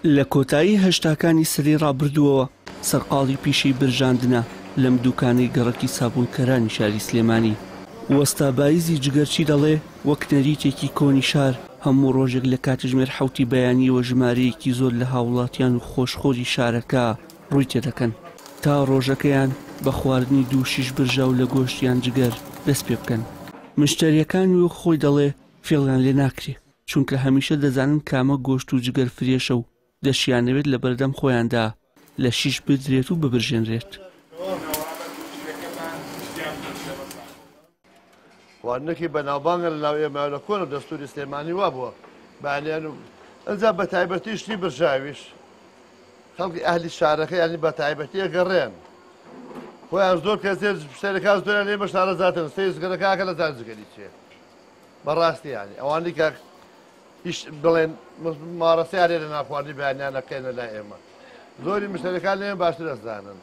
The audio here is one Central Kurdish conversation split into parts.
لە کۆتایی هەشتاکانی سەدەی ڕابردووەوە سەرقاڵی پیشەی برژاندنە لەم دوکانەی گەڕەکی سابوونکەرانی شاری سلێمانی. وەستا بایزی جگەرچی دەڵێ، وەک نەریتێکی کۆنی شار، هەموو ڕۆژێک لە کاتژمێر حەوتی بەیانییەوە ژمارەیەکی زۆر لە هاوڵاتیان و خۆشخۆری شارەکە ڕووی تێدەکەن تا ڕۆژەکەیان بە خواردنی دوو شیش برژاو لە گۆشت یان جگەر دەست پێ بکەن. مشتەرییەکان وەک خۆی دەڵێ فێڵیان لێ ناکرێ، چونکە هەمیشە دەزانن کامە گۆشت و جگەر فرێشە و دەشیانەوێت لەبەردەم خۆیاندا لە شیش بدرێت و ببرژێنرێت. خواردنێکی بەناوبانگە لە ناو ئێمە لە کۆنە دەستوری سلێمانی وابووە بەیانیان و ئەجا بە تایبەتی شتی برژاویش خەڵکی ئەهلی شارەکە ینی بە تایبەتی ئەگەڕێن خۆیان زۆر کەسێ شتەکان زۆریان لێمە شارەزاتن سەیر جگەرەکە لە زان جگەری چێ بەڕاستی ینی ئەوانی کە هیچ بڵێن مارەسەیان لێ لە ناخواردنی بەیانیان ئەکەنە لای ئێمە زۆری مشتەرەکان لێن باشتر ئەزانن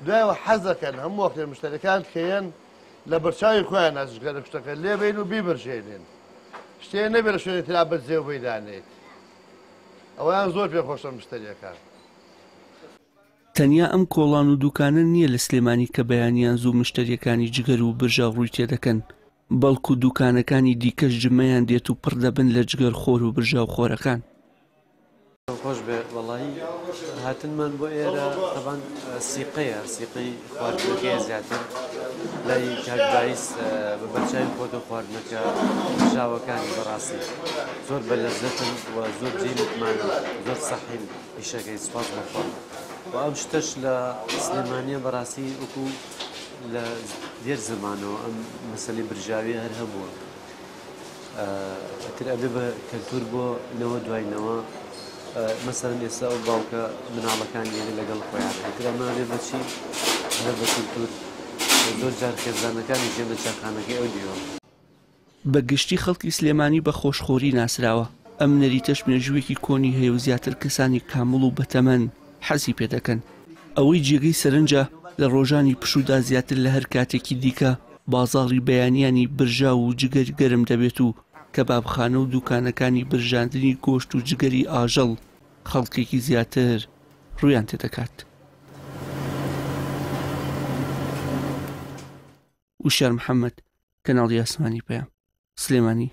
دوایەوە حەزەکەن هەموو وەختێ مشتەرەکان کەیەن لە بەرچاوی خۆیان نازشگەرە شتەکە لێبین و بیبرژێنین شتێ نەبێت لە شوێنی ترا بەجێ و بەیدانێت ئەویان زۆر پێخۆشە مشتەریەکان. تەنیا ئەم کۆڵان و دوکانە نییە لە سلێمانی کە بەیانیان زوو مشتەریەکانی جگەر و برژاو ڕووی تێدەکەن، بەڵکو دوکانەکانی دیکەش جمەیان دێت و پڕ دەبن لە جگەرخۆر و برژاوخۆرەکان. دەستتان خۆش بێ وەڵایی هاتنمان بۆ ئێرە تەبان سیقەیە سیقەی خواردنەکەیە زیاتر لای کاک بایز بە بەرچاوی خۆتە خواردنەکە ژاوەکانی بەڕاستی زۆر بە لەزەتن و زۆر جێی متمانە زۆر سەحین ئیشەکەی سوپاس بەخوا و ئەم شتەش لە سلێمانیە بەڕاستی وەکو لە دێر زەمانەوە ئەم مەسەلەی برژاویە هەر هەبووە ئیتر ئەبێ بە کەلتور بۆ نەوە دوای نەوە مەسەلەن ئێستا ئەو باوکە مناڵەکانی یەنێ لەگەڵ خۆیان ئیتر ئەمە ئەبێ بەچی هەر بە کولتور زۆر جار خێزانەکانی ژێنە چاخانەکەی ئەو دیوە. بە گشتی خەڵکی سلێمانی بە خۆشخۆری ناسراوە، ئەم نەریتەش مێژوویەکی کۆنی هەیە و زیاتر کەسانی کامڵ و بەتەمەن حەزی پێ دەکەن. ئەوەی جێگەی سەرنجە لە ڕۆژانی پشوودا زیاتر لە هەر کاتێکی دیکە بازاڕی بەیانیانی برژاو و جگەر گەرم دەبێت و کەبابخانە و دوکانەکانی برژاندنی گۆشت و جگەری ئاژەڵ خەڵکێکی زیاتر ڕوویان تێدەکات. وشیار محەمەد، کەناڵی ئاسمانی پەیام، سلێمانی.